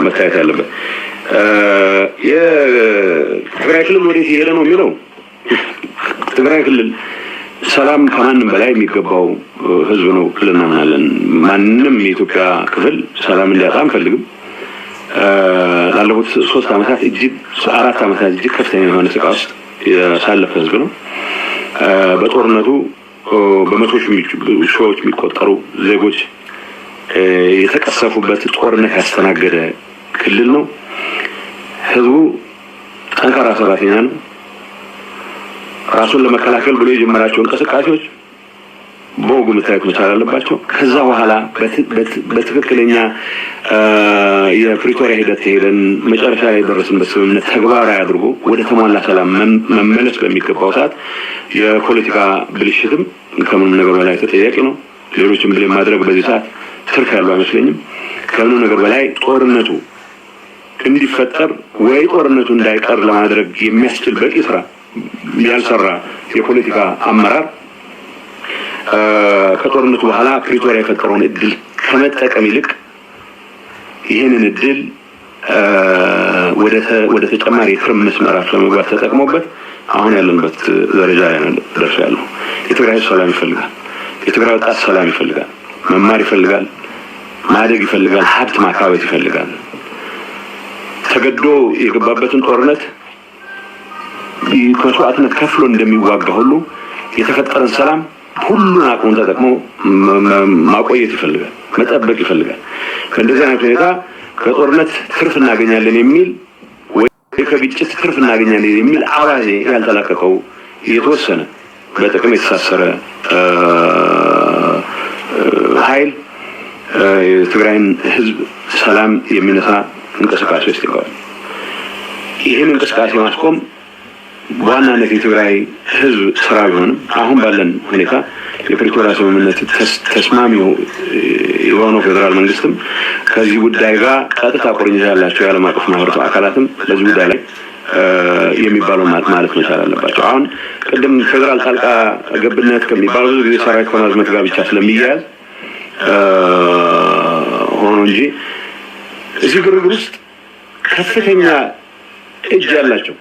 መታየት ያለበት። የትግራይ ክልል ወዴት እየሄደ ነው የሚለው፣ ትግራይ ክልል ሰላም ከማንም በላይ የሚገባው ህዝብ ነው ብለን እናምናለን። ማንም የኢትዮጵያ ክፍል ሰላም እንዲያጣ አንፈልግም። ላለፉት 3 ዓመታት እጅግ፣ 4 ዓመታት እጅግ ከፍተኛ የሆነ ስቃይ ውስጥ ያሳለፈ ህዝብ ነው። በጦርነቱ በመቶ ሺዎች የሚቆጠሩ ዜጎች የተቀሰፉበት ጦርነት ያስተናገደ ክልል ነው። ህዝቡ ጠንካራ ሰራተኛ ነው። ራሱን ለመከላከል ብሎ የጀመራቸው እንቅስቃሴዎች በወጉ መታየት መቻል አለባቸው። ከዛ በኋላ በትክክለኛ የፕሪቶሪያ ሂደት ሄደን መጨረሻ ላይ የደረስንበት ስምምነት ተግባራዊ አድርጎ ወደ ተሟላ ሰላም መመለስ በሚገባው ሰዓት የፖለቲካ ብልሽትም ከምንም ነገር በላይ ተጠያቂ ነው። ሌሎችም blame ማድረግ በዚህ ሰዓት ትርፍ ያለው አይመስለኝም። ከምንም ነገር በላይ ጦርነቱ እንዲፈጠር ወይ ጦርነቱ እንዳይቀር ለማድረግ የሚያስችል በቂ ስራ ያልሰራ የፖለቲካ አመራር ከጦርነቱ በኋላ ፕሪቶሪያ የፈጠረውን እድል ከመጠቀም ይልቅ ይህንን እድል ወደ ተጨማሪ የትርምስ ምዕራፍ ለመግባት ተጠቅሞበት አሁን ያለንበት ደረጃ ላይ ደርሶ ያለው። የትግራይ ህዝብ ሰላም ይፈልጋል። የትግራይ ወጣት ሰላም ይፈልጋል። መማር ይፈልጋል። ማደግ ይፈልጋል። ሀብት ማካበት ይፈልጋል። ተገዶ የገባበትን ጦርነት መስዋዕትነት ከፍሎ እንደሚዋጋ ሁሉ የተፈጠረን ሰላም ሁሉን አቅሙን ተጠቅሞ ማቆየት ይፈልጋል፣ መጠበቅ ይፈልጋል። በእንደዚህ አይነት ሁኔታ ከጦርነት ትርፍ እናገኛለን የሚል ወይ ከግጭት ትርፍ እናገኛለን የሚል አባዜ ያልተላቀቀው የተወሰነ በጥቅም የተሳሰረ ኃይል የትግራይን ህዝብ ሰላም የሚነሳ እንቅስቃሴ ውስጥ ይገባል። ይህን እንቅስቃሴ ማስቆም በዋናነት የትግራይ ህዝብ ስራ ቢሆንም አሁን ባለን ሁኔታ የፕሪቶሪያ ስምምነት ተስማሚ የሆነው ፌዴራል መንግስትም ከዚህ ጉዳይ ጋር ቀጥታ ቁርኝት ያላቸው የዓለም አቀፍ ማህበረሰብ አካላትም በዚህ ጉዳይ ላይ የሚባለው ማለት መቻል አለባቸው። አሁን ቅድም ፌዴራል ጣልቃ ገብነት ከሚባለው ብዙ ጊዜ ሰራዊት ከማዝመት ጋር ብቻ ስለሚያያዝ ሆኖ እንጂ እዚህ ግርግር ውስጥ ከፍተኛ እጅ ያላቸው፣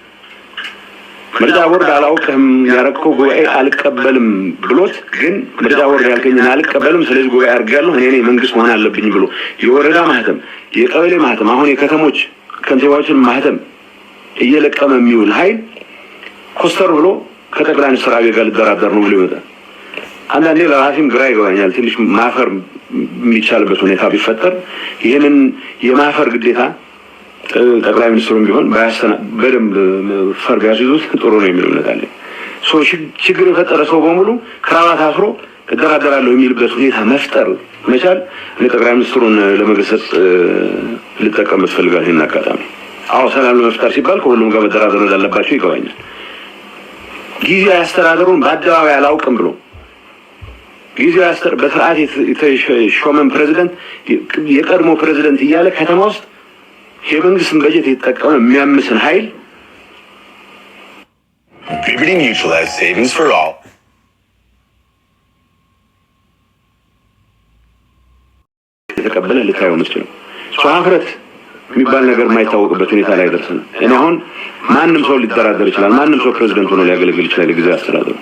ምርጫ ቦርድ አላውቅህም፣ ያረከው ጉባኤ አልቀበልም ብሎት፣ ግን ምርጫ ቦርድ ያልከኝን አልቀበልም፣ ስለዚህ ጉባኤ አድርጌያለሁ፣ እኔ ነኝ መንግስት መሆን አለብኝ ብሎ የወረዳ ማህተም፣ የቀበሌ ማህተም፣ አሁን የከተሞች ከንቲባዎችን ማህተም እየለቀመ የሚውል ኃይል ኮስተር ብሎ ከጠቅላይ ሚኒስትር አብይ ጋር ልደራደር ነው ብሎ ይመጣል። አንዳንዴ ለራሴም ግራ ይገባኛል። ትንሽ ማፈር የሚቻልበት ሁኔታ ቢፈጠር ይህንን የማፈር ግዴታ ጠቅላይ ሚኒስትሩም ቢሆን በደንብ ፈር ቢያስይዙት ጥሩ ነው የሚል እምነት አለኝ። ችግር የፈጠረ ሰው በሙሉ ክራባት አስሮ እደራደራለሁ የሚልበት ሁኔታ መፍጠር መቻል፣ እኔ ጠቅላይ ሚኒስትሩን ለመገሰጽ ልጠቀምበት እፈልጋለሁ ይህን አጋጣሚ። አዎ፣ ሰላም ለመፍጠር ሲባል ከሁሉም ጋር መደራደር እንዳለባቸው ይገባኛል። ጊዜያዊ አስተዳደሩን በአደባባይ አላውቅም ብሎ ጊዜያዊ በስርዓት የተሾመን ፕሬዚደንት የቀድሞ ፕሬዚደንት እያለ ከተማ ውስጥ የመንግስትን በጀት የተጠቀመ የሚያምስን ኃይል Liberty Mutual has savings for all. የተቀበለ ልታየው የምትችለው ሀፍረት የሚባል ነገር የማይታወቅበት ሁኔታ ላይ ደርሰናል። እኔ አሁን ማንም ሰው ሊደራደር ይችላል። ማንም ሰው ፕሬዚደንት ሆኖ ሊያገለግል ይችላል። የጊዜያዊ አስተዳደሩ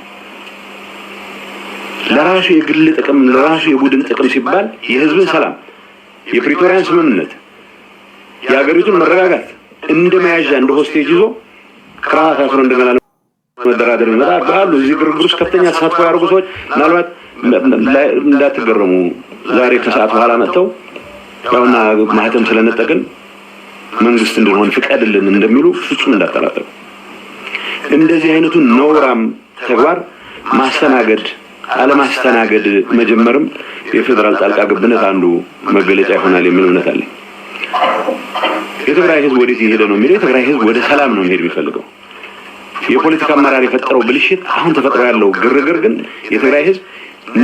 ለራሱ የግል ጥቅም፣ ለራሱ የቡድን ጥቅም ሲባል የህዝብን ሰላም፣ የፕሪቶሪያን ስምምነት፣ የሀገሪቱን መረጋጋት እንደ መያዣ፣ እንደ hostage ይዞ ክራባት አስሮ እንደገና መደራደር ይመጣ አሉ። እዚህ ግርግር ውስጥ ከፍተኛ ተሳትፎ ያደርጉ ሰዎች ምናልባት እንዳትገረሙ፣ ዛሬ ከሰዓት በኋላ መጥተው ያውና ማህተም ስለነጠቅን መንግስት እንድንሆን ፍቀድልን እንደሚሉ ፍጹም እንዳጠራጠሩ። እንደዚህ አይነቱን ነውራም ተግባር ማስተናገድ አለማስተናገድ መጀመርም የፌዴራል ጣልቃ ገብነት አንዱ መገለጫ ይሆናል የሚል እምነት አለኝ። የትግራይ ህዝብ ወዴት እየሄደ ነው የሚለው፣ የትግራይ ህዝብ ወደ ሰላም ነው መሄድ የሚፈልገው። የፖለቲካ አመራር የፈጠረው ብልሽት፣ አሁን ተፈጥሮ ያለው ግርግር ግን የትግራይ ህዝብ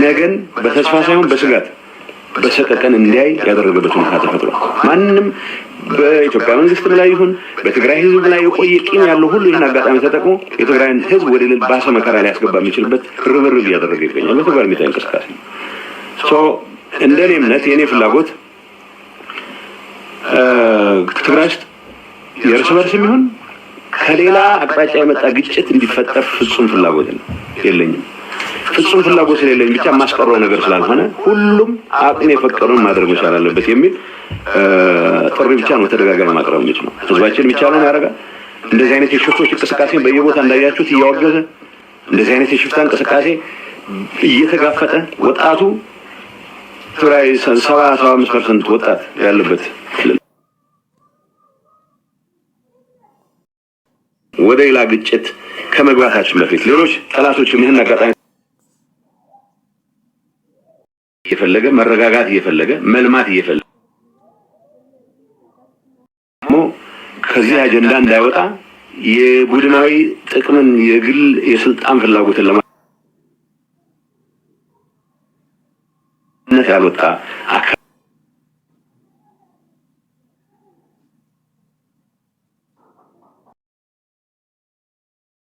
ነገን በተስፋ ሳይሆን በስጋት፣ በሰቀቀን እንዲያይ ያደረገበት ሁኔታ ተፈጥሯል። ማንም በኢትዮጵያ መንግስትም ላይ ይሁን በትግራይ ህዝብ ላይ የቆየ ቂም ያለው ሁሉ ይህን አጋጣሚ ተጠቅሞ የትግራይን ህዝብ ወደ ባሰ መከራ ሊያስገባ የሚችልበት ርብርብ እያደረገ ይገኛል። በተግባር የሚታይ እንቅስቃሴ ነው። እንደ እኔ እምነት፣ የእኔ ፍላጎት ትግራይ ውስጥ የእርስ በርስ የሚሆን ከሌላ አቅጣጫ የመጣ ግጭት እንዲፈጠር ፍጹም ፍላጎት የለኝም። ፍጹም ፍላጎት ስለሌለኝ ብቻ የማስቀረው ነገር ስላልሆነ ሁሉም አቅም የፈቀደውን ማድረግ መቻል አለበት የሚል ጥሪ ብቻ ነው ተደጋጋሚ ማቅረብ የምችለው። ህዝባችን የሚቻለውን ያደርጋል። እንደዚህ አይነት የሽፍቶች እንቅስቃሴ በየቦታ እንዳያችሁት እያወገዘ፣ እንደዚህ አይነት የሽፍታ እንቅስቃሴ እየተጋፈጠ፣ ወጣቱ ትግራይ 70፣ 75% ወጣት ያለበት ክልል ወደ ሌላ ግጭት ከመግባታችን በፊት ሌሎች ጠላቶችም ይህን አጋጣሚ እየፈለገ፣ መረጋጋት እየፈለገ፣ መልማት እየፈለገ ደግሞ ከዚህ አጀንዳ እንዳይወጣ የቡድናዊ ጥቅምን፣ የግል የስልጣን ፍላጎትን ለማነት ያልወጣ አካል